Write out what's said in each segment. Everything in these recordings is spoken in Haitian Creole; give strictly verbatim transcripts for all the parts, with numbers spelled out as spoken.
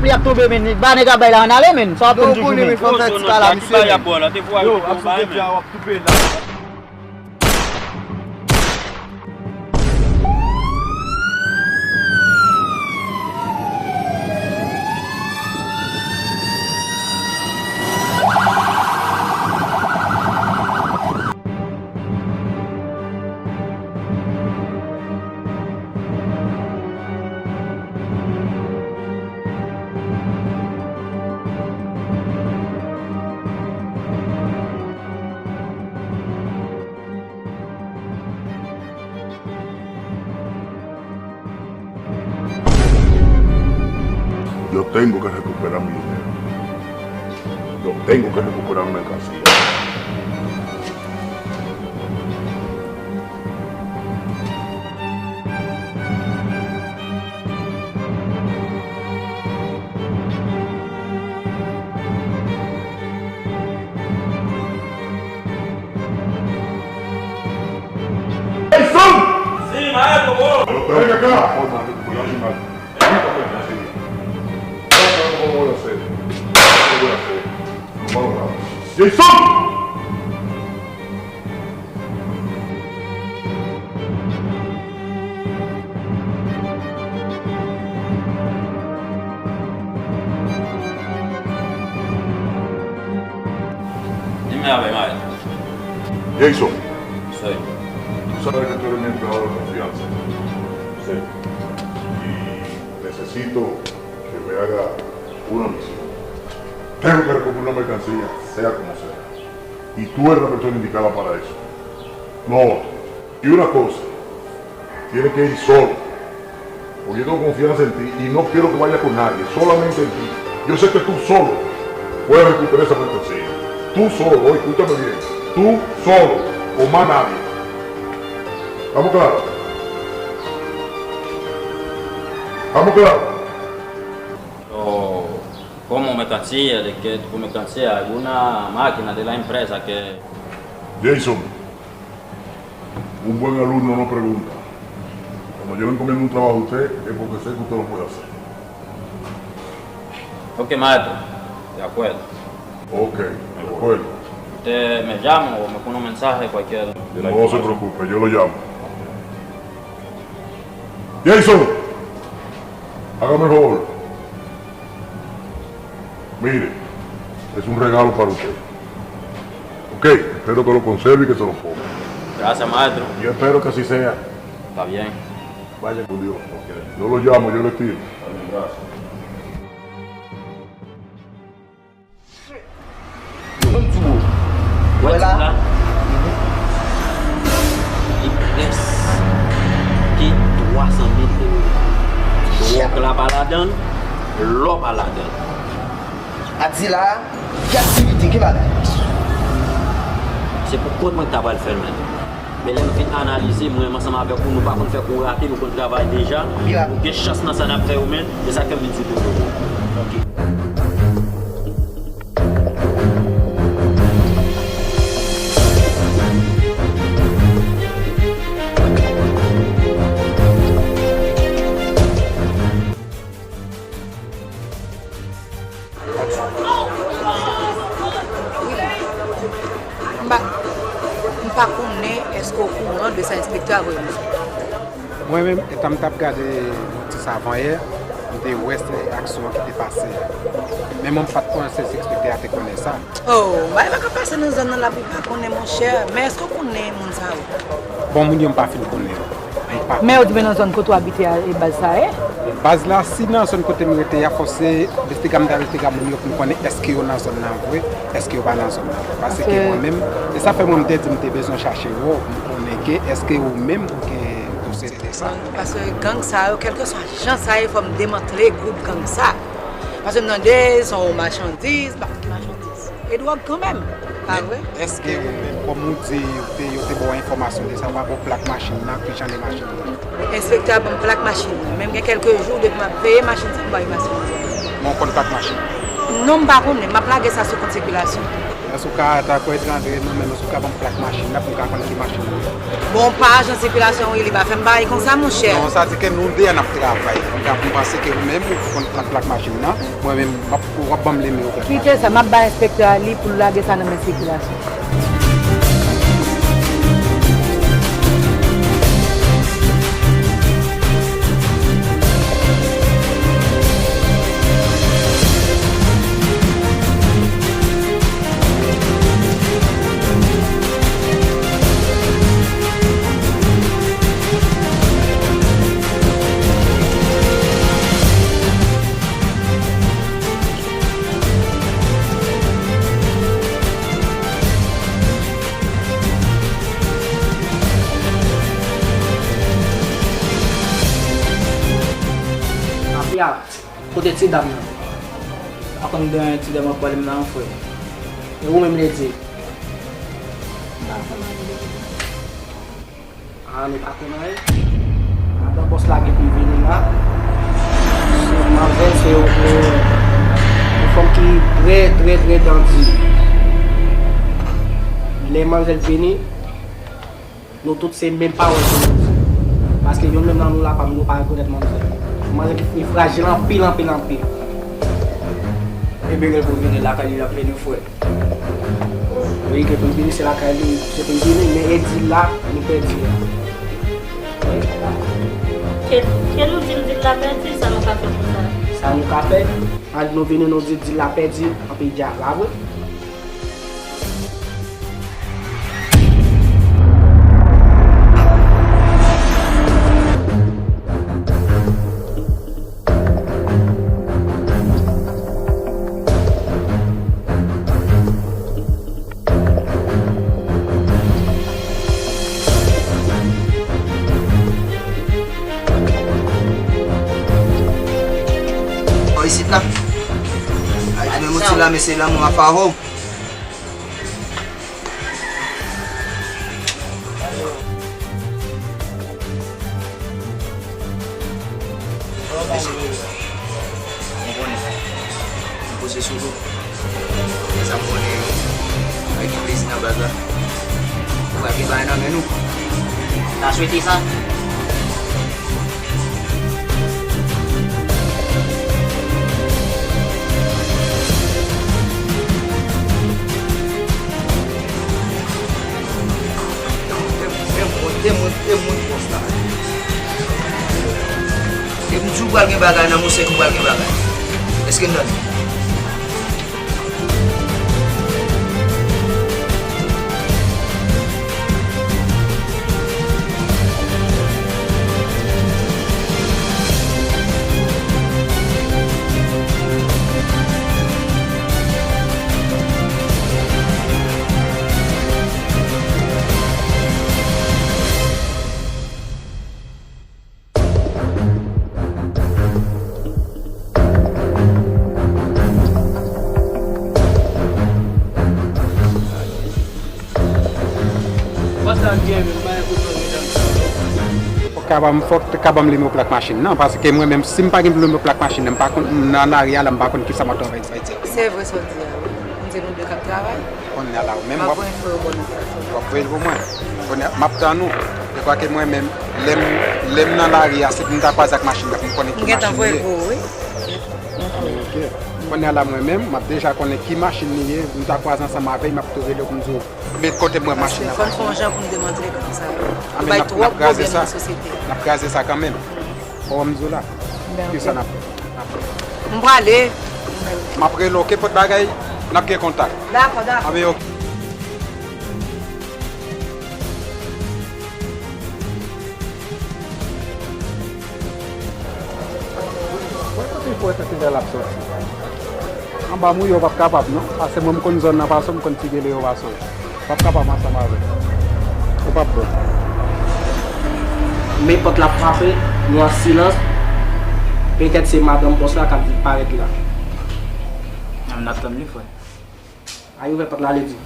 Li ap tonbe, men ba nèg la bay la ann ale, men. Sa w ap tann toujou, men. Gwo zo, non, sa ki bay ap bò la, te fwa yo te konba, men. Yo tengo que recuperar mi dinero. Yo tengo que recuperar mi mercancía. Jason! Sí, maestro. Pero tengo que acá. Jason! Dime a ver, maestro. Jason. Sí. Tú sabes que tú eres mi empleado de confianza. Sí. Y necesito que me haga una misión. Tengo que recoger una mercancía, sea como sea. Y tú eres la persona indicada para eso. No otro. Y una cosa, tienes que ir solo. Porque yo tengo confianza en ti y no quiero que vayas con nadie, solamente en ti. Yo sé que tú solo puedes recuperar esa mercancía. Tú solo, escúchame bien. Tú solo, con más nadie. ¿Estamos claros? ¿Estamos claros? Oh, como mercancía, de que tu mercancía, alguna máquina de la empresa que... Jason, un buen alumno no pregunta. Cuando yo le encomiendo un trabajo a usted, es porque sé que usted lo puede hacer. Ok, maestro. De acuerdo. Ok, de acuerdo. Usted me llama o me pone un mensaje cualquier... No se preocupe, yo lo llamo. Jason, hágame el favor. Mire, es un regalo para usted. Ok, espero que lo conserve y que se lo ponga. Gracias, maestro. Yo espero que así sea. Está bien. Vaya con Dios. Ok. Yo lo llamo, yo le tiro. Está bien, gracias. Ban m di w. Wè la? Li prèske twa san mil euro. Dwòg la pa ladan l, lò pa ladan l. Atila, ki aktivite, ki bagay? Se pou kont mwen k ta pral fè l menm. Men lè m fin analize, mwen menm ansanm avèk ou, nou pa konn fè kou rate, nou konn travay deja. Nou gen chans nan sa n ap fè yo, men, se sa k fè m vin sou do yo. Ok. M pa, m pa konnen èske w okouran de sa enspektè a voye m. Mwen menm, etan m t ap gade notis avanyè, m te wè se aksyon an ki te pase a. Men mwen, m pa t panse se enspektè a te konnen sa. Oh, bagay pa ka pase nan zòn nan la pou pa konnen, monchè. Men èske w konnen moun sa yo? Bon, moun yo m pa fin konnen yo. M pa... Men yo di men nan zòn kote w abite a, e baz sa ye? Baz la, si nan zòn kote m rete a, fòk se Vestega, m ta Vestega moun yo pou m konnen èske yo nan zòn nan vre, èske yo pa nan zòn nan vre. Paske mwen menm, se sa fè mwen m te di m te bezwen chache yo, pou m konnen ke èske ou menm ou gen dosye de sa. Paske gang sa yo, kèlkeswa jan sa ye, fò m demantle gwoup gang sa. Paske m tande se yon machandiz, pa ki machandiz. E dwòg kanmenm, pa vre? Èske ou menm, kòm ou di, yo te, yo te ba w enfòmasyon de sa, pa ba w plak machin nan, ki jan de machin nan? Enspektè a ban m plak machin nan, men m gen kèlke jou depi m ap veye machin sa, m pa wè machin nan. Men w konn plak machin? Non, m pa konnen, m ap lage sa sou kont sikilasyon. Si w ka atak ou etranje nan men nou, si w ka ban m plak machin nan pou m ka konn ki machin li ye. Bon, pa ajan sikilasyon wi, li pa fè m bagay konsa, monchè. Non, sa di ke nou de a n ap travay. M ka, m panse ke ou menm ou konn pran plak machin nan, mwen menm m ap, w ap ban m nimewo plak machin. Kite sa, m ap bay enspektè a li pou l lage sa nan men sikilasyon. Mafya, kote ti dam nan? Pa konn gen ti dam ap pale m nan, frè. E ou menm, Lady? Ah, nou pa konn anyen. Madan bòs la gen pou vini la. Se manzèl, se yon, yon, yon fanm ki trè, trè, trè dandi. Lè manzèl vini, nou tout se menm pawòl pou nou di. Paske youn menm nan nou la, pa nou pa rekonèt manzèl. Manzèl ki frajil anpil, anpil, anpil. Ebyen, lè l pou vini lakay li, l ap vini, frè. Wi, ke pou l vini, se lakay li, se pou l vini, men Eddy la, nou pèdi a. Ke, ke nou di l, di l la pèdi, sa nou ka fè pou sa? Sa nou ka fè, ann nou vini, nou di, di l la pèdi, anpi dja la vre. Bò isit la. Ay, men mouti la, mesye, lanmou ap avè w. Mesye, m konnen. M poze sou do. Sa m konnen yo. Ay gen plezi nan baz la. Ou pral gen bagay nan men nou. Ta swete sa. E mwen, e mwen, e mwen bòs la. E m di w pral gen bagay nan mouchè, ou pral gen bagay. Èske n tande? Fòk ka ban m, fòk ka ban m nimewo plak machin nan, paske mwen menm, si m pa gen nimewo plak machin nan, m pa konn, m nan lari a la, m pa konn kisa m ap travay sa, etsetera. Se vre sa w di a, wi. M se nou de k ap travay. Kounye a la, ou menm w ap, w ap voye l pou mwen. Kounye a, m ap tann ou. Dekwake mwen menm, lè m, lè m nan lari a, si m ta kwaze ak machin nan, pou m konnen ki machin li ye. Ok. Kounye a la, mwen menm, m ap deja konnen ki machin li ye, m ta kwaze ansanm avè l, m ap tou rele w pou m di w, men kote m wè machin nan. Paske fò n fè yon jan pou n demantle gang sa yo. Yo bay twòp pwoblèm nan sosyete a. N ap kraze sa kanmenm. Fò m di w la. Kisa n ap fè? M prale. M ap rele w, ok, pote bagay, n ap gen kontak. Dakò, dakò. Anben, ok. Wè kote pou wè tante Bèl ap sòti. Anba mouye w p ap kapab non. Paske mwen m konn zòn nan pase w, m konn ti gele yo pase w. W p ap kapab ansanm avè l. Ou p ap bon. Men pòt la frape, nou an silans. Petèt se madanm bòs la k ap vin parèt la. N ap tann li, frè. Ay, ouvè pòt la, Lady.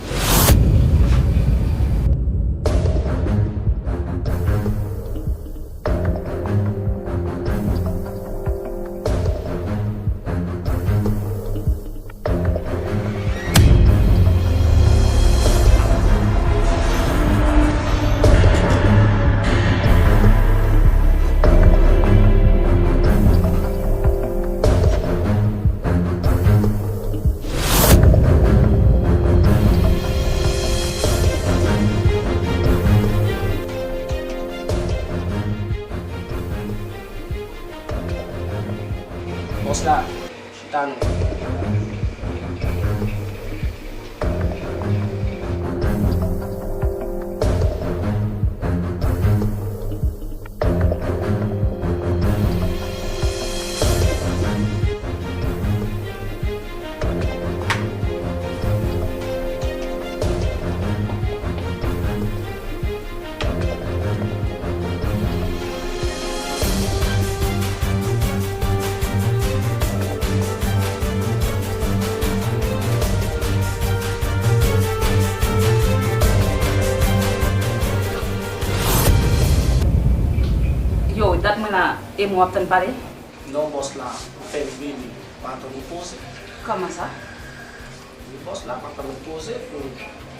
Bòs la, chita non. Yo, dat mwen la, e mwen w ap tann pale? Non, bòs la, ou fè m vini, m pa tann ou poze. Kòman sa? Wi, bòs la, m ap tann ou poze pou m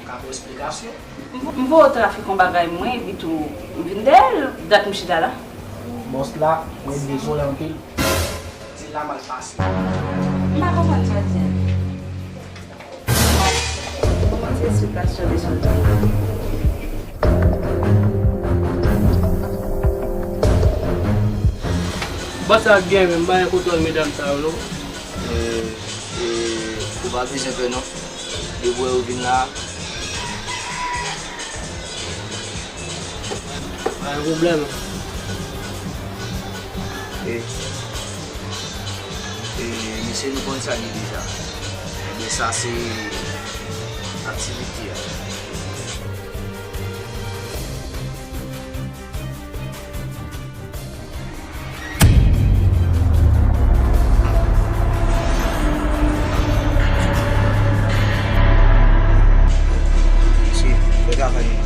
ka ba w esplikasyon. M, m voye w trafik yon bagay mwen, epi tou, m vin dèyè l, dat m chita la. Bòs la, mwen bezwen w anpil. Di l la mal pase. M pa konprann sa w di a. Kòman ti esplikasyon de sa w di? Bòs la gen menm, m pa gen kontwòl medam sa yo, non. E, e, ou pa bezwen pè, non. Depi w wè yo vin la. Pa gen pwoblèm. E, e, mesye, nou konn sa li deja. Ebyen, sa se aktivite a. Mesye, fè travay nou.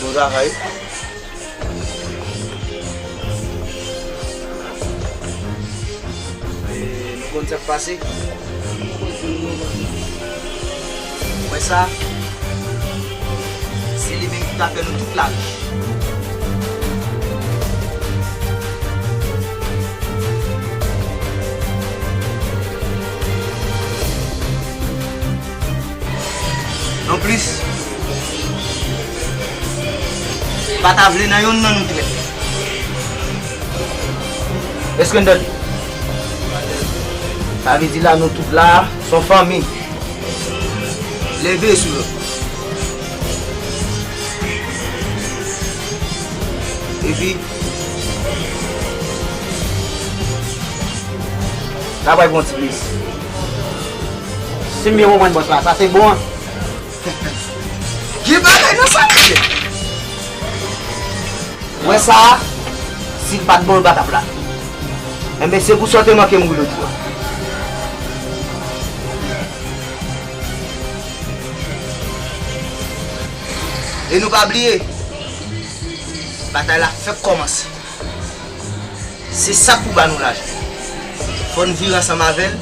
Bon travay. E, nou konn sa k pase. Ou wè sa? Se li menm ki ka fè nou tout la rich. Anplis, pa ta vle nan yonn nan nou trèt. Èske n tande? Sa vle di la, nou tout la, se yon fanmi. Leve sou lòt. Epi, n ap bay pou yon ti plis. Si m byen konprann bòs la, sa se bon an. Gen bagay nan sa, mesye. Ou wè sa a? Si l pa t bon, l pa t ap la. Enben, se pou sa w te manke mouri lòt jou a. E nou pa bliye, batay la fèk kòmanse. Se sa k pou ba nou lajan. Fò n vire ansanm avè l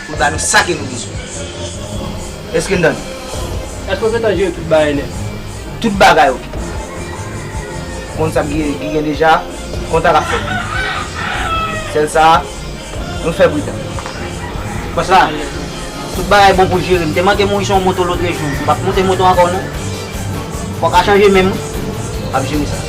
pou l ba nou sa ke nou bezwen. Èske n tande? Èske w gentan jere tout bagay nèt? Tout bagay, oke. Konn sa k gen, ki gen deja, kontak ap fèt. Sèl sa, nou fè pridan. Bòs la, tout bagay bon pou jere. M te manke mouri sou yon moto lòt jou. M p ap monte moto ankò, non. Fò w ka chanje men m, wi. M ap jere sa.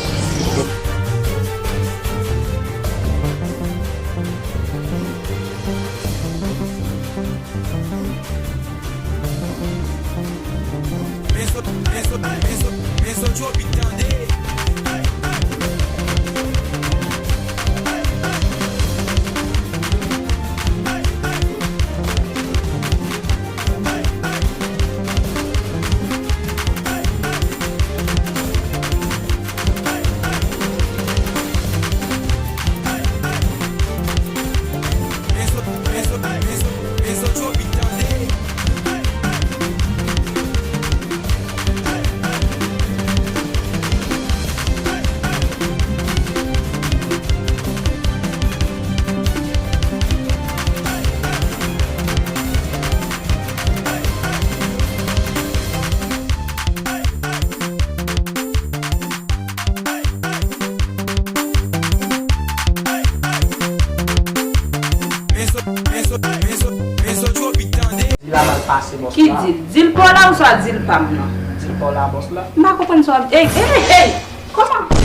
Di la mal pase bòs la. Ki dil? Dil pa w la ou swa dil pa m nan? Dil pa w la bòs la. M pa konprann sa w ap. Ey, ey, ey! Kòman?